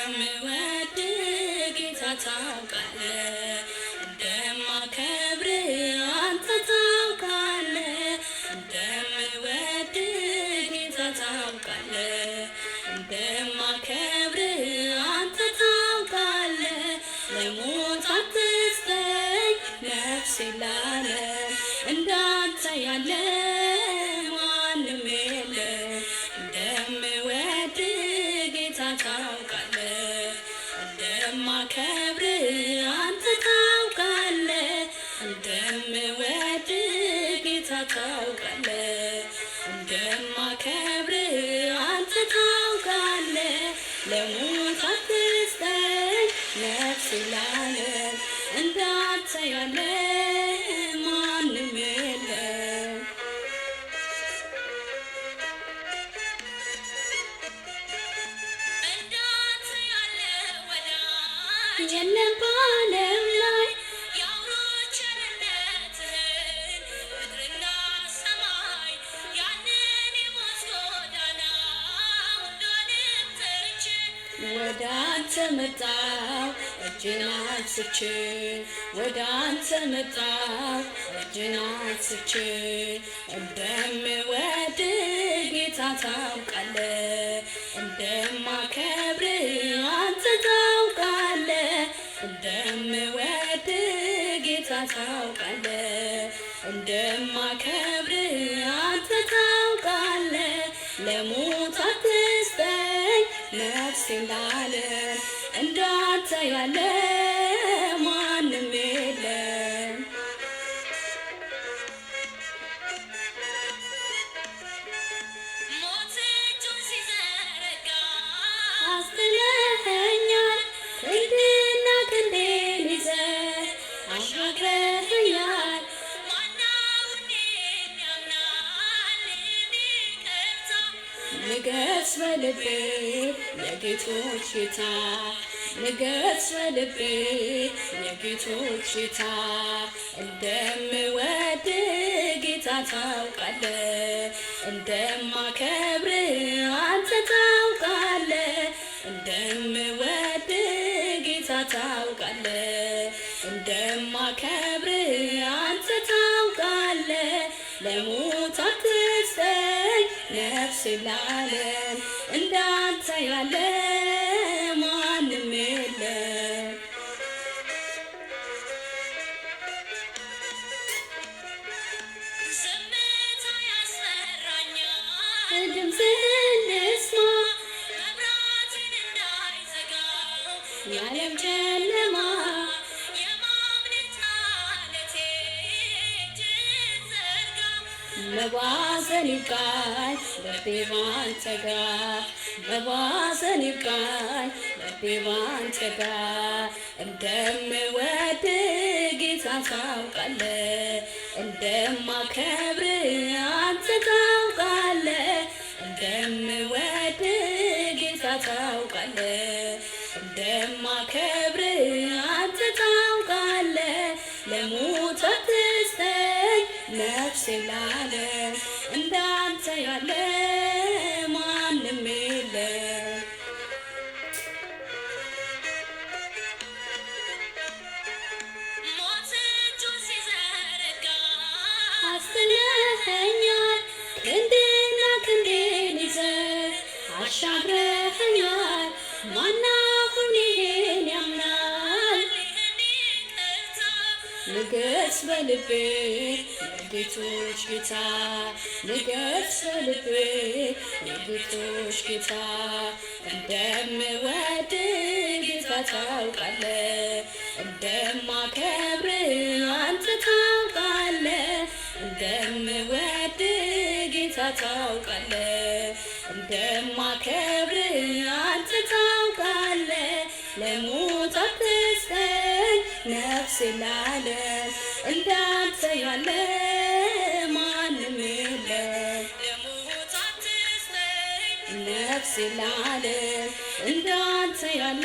እንደምወድ ጌታ ታውቃለህ፣ እንደማከብር አንተ ታውቃለህ። እንደምወድ ጌታ ታውቃለህ፣ እንደማከብር አንተ ታውቃለህ። ለሞት አትስጠኝ ነፍሴን ለዓለም፣ እንዳንተ ያለ ማንም የለም። እንደምወድ ጌታ ታውቃለህ፣ እንደማከብር አንተ ታውቃለህ። እንደምወድ ጌታ ታውቃለህ፣ እንደማከብር አንተ ታውቃለህ። ለሞት አትስጠኝ ነፍሴን ለዓለም፣ እንዳንተ ያለ ማንም የለም። እንዳንተ ያለ ወዳጅ የለም በዓለም ላይ። ያውሩ ቸርነትህን ምድርና ሰማይ፣ ያንን የሞት ጎዳና ሁሉንም ትቼ ወደ አንተ መጣሁ እጄን አንስቼ፣ ወደ አንተ መጣሁ እጄን አንስቼ። እንደምወድ ጌታ ታውቃለህ፣ እንደማከብር አንተ ታውቃለህ። እንደምወድ ጌታ ታውቃለህ፣ እንደማከብር አንተ ታውቃለህ። ለሞት አትስጠኝ ነፍሴን ለዓለም፣ እንዳንተ ያለ ማንም የለም። ሞት እጁን ሲዘረጋ አስጥለኸኛል፣ ክንድና ክንዴን ይዘህ አሻግረኸኛል። ማነው እኔን ያምናል ይቅርታ? ንገስ በልቤ የጌቶች ጌታ፣ ንገስ በልቤ የጌቶች ጌታ። እንደምወድ ጌታ ታውቃለህ፣ እንደማከብር አንተ ታውቃለህ። እንደምወድ ጌታ ታውቃለህ፣ እንደማከብር አንተ ታውቃለህ። ለሞት አትስጠኝ ነፍሴን ለዓለም፣ እንዳንተ ያለ ማንም የለም። ዝምታ ያስፈራኛል፣ ድምፅህን ልስማ፣ መብራትን እንዳይዘጋው የዓለም ጨለማ። የማምለጫ ዓለቴ እጅህን ዘርጋ። መባዘን ይብቃኝ ልቤ ባንተ ጋር፣ መባዘን ይብቃኝ ልቤ ባንተ ጋር። እንደምወድ ጌታ ታውቃለህ፣ እንደማከብር አንተ ታውቃለህ። እንደምወድ ጌታ ታውቃለህ፣ እንደማከብር አንተ ታውቃለህ። ለሞት አትስጠኝ ነፍሴን ለዓለም፣ እንዳንተ ያለ ማንም የለም። ሞት እጁን ሲዘረጋ አስጥለኸኛል፣ ክንድና ክንዴን ይዘህ አሻግረኸኛል። ማናሁን ይሄን ያምናል? ይህን ይቅርታ? ንገስ በልቤ የጌቶች ጌታ፣ ንገስ በልቤ የጌቶች ጌታ። እንደምወድ ጌታ ታውቃለህ፣ እንደማከብር አንተ ታውቃለህ። እንደምወድ ጌታ ታውቃለህ፣ እንደማከብር አንተ ታውቃለህ። ለሞት አትስጠኝ ነፍሴን ለዓለም፣ እንዳንተ ያለ ማንም የለም። ለሞት አትስጠኝ ነፍሴን ለዓለም፣ እንዳንተ ያለ